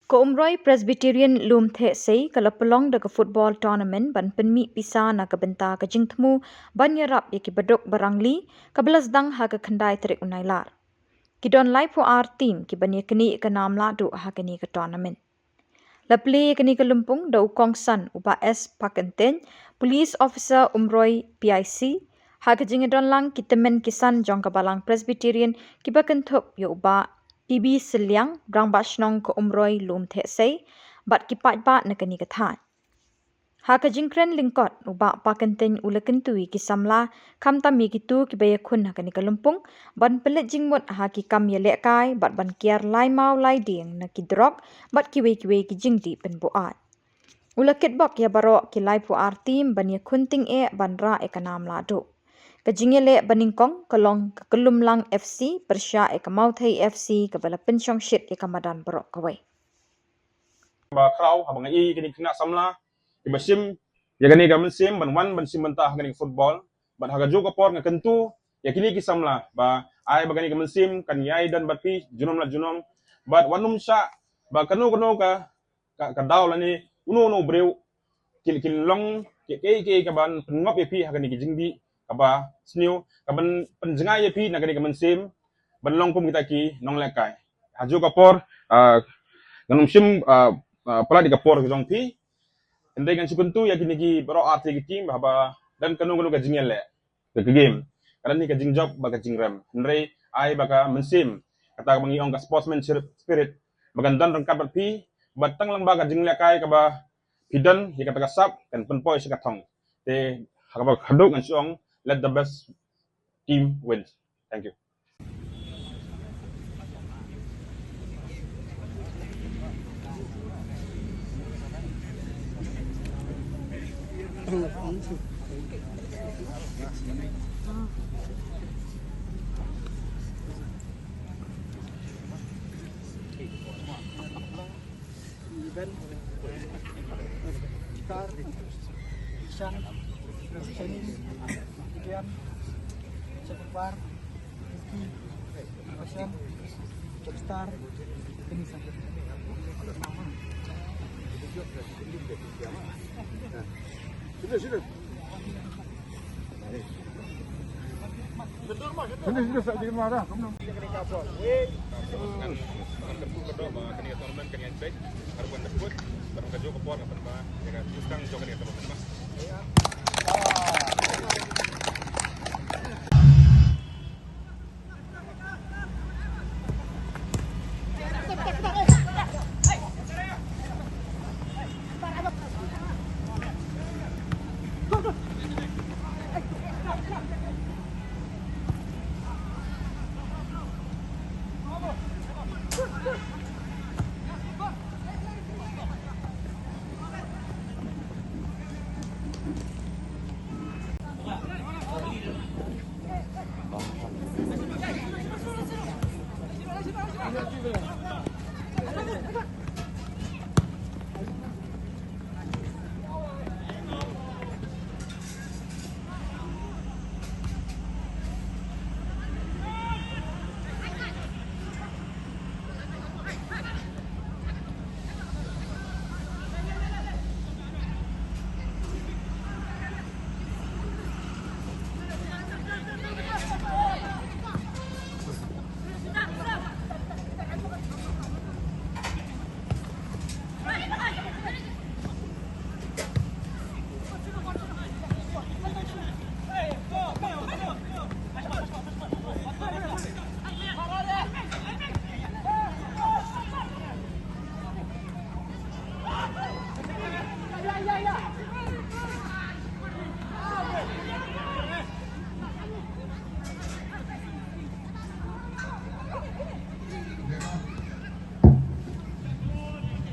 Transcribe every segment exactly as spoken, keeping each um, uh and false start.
Ka Umroi Presbyterian Lumthehsei ka la pynlong da ka football tournament ban pynmih pisa na ka bynta ka jingthmu ban ïarap ïa ki baduk barangli, kaba la sdang ha ka khyndai tarik u Nailar. Ki don laiphew ar team kiban ïaknieh ïa ka nam lahduh ha kane ka tournament. La plie ïa kane ka lympung da u kongsan u Bah S Pakyntein, Police Officer Umroi P I C, ha ka jingïadon lang ki tymmen ki san jong ka Balang Presbyterian kiba kynthup ïa u Bah P B Sylliang, Rangbah Shnong ka Umroi Lumthehsei, bad ki paidbah na kane ka thaiñ. Ha ka jingkren lyngkot, u Bah Pakyntein u la kyntu ïa ki samla, khamtam ïa kito kiba ïakhun ha kane ka lympung, ban pynleit jingmut ha ki kam ïalehkai, bad ban kiar lai maw lai dieng na ki drok, bad kiwei kiwei ki jingdih pynbuaid. U la kitbok ïa baroh ki laiphew ar team ban ïakhun tyngeh ban rah ïa ka nam lahduh. Ka jingïaleh banyngkong ka long ka Kyllumlang F C pyrshah ïa ka Mawthei F C kaba la pynshongshit ïa ka madan baroh kawei. Ba khraw haba nga ïohi kine ki khynnah samla kiba shim ïa kane ka mynsiem ban wan ban shim bynta ha kane ka football. Bad ha kajuh ka por nga kyntu ïa kine ki samla ba ai ba kane ka mynsiem kan ïai don bad phi junom la junom. Bad wat nym shah ba kano kano ka, ka, ka daw lane uno uno u briew kin, kin long ki, ki, ki kaban pynngop ïa phi ha kane ka jingdih kaba sniew, kaban pynjngai ïa phi na kane ka mynsiem ban long kum kita ki nonglehkai. Hajuh ka por, ah, ngan ym shym, ah, ah, palat ïa ka por ka jong phi. Hynrei ngan shu kyntu ïa kine ki baroh ar tylli ki team ba haba don kano kano ka jingïaleh, ka, ka game, ka don hi ka jingjop bad ka jingrem. Hynrei ai ba ka mynsiem, kata kaba ngi ong ka sportsmanship spirit, ba kan don ryngkat bad phi, bad tang lyngba ka jinglehkai kaba phi don ïa kata ka sap kan pynpoi sha ka thong. Te ha kaba khatduh ngan shu ong, let the best team win. Thank you. Iben, Star, Ishan, Shani, Idian, Shakupar, Vicky, Pashan, Star, Kenisa. Sini, sini.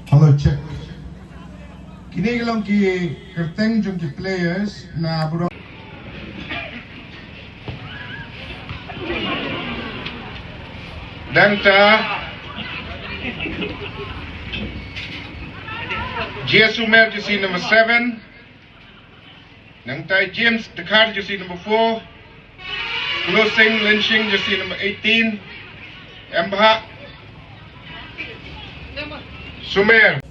Hello, check. Kine ki long ki kyrteng jong ki players na bro. Dangta Jesu Mer, jersey number seven. Nangta James Dkhar, jersey number four. Klosing Lenshing, jersey number eighteen. Embha Sumer.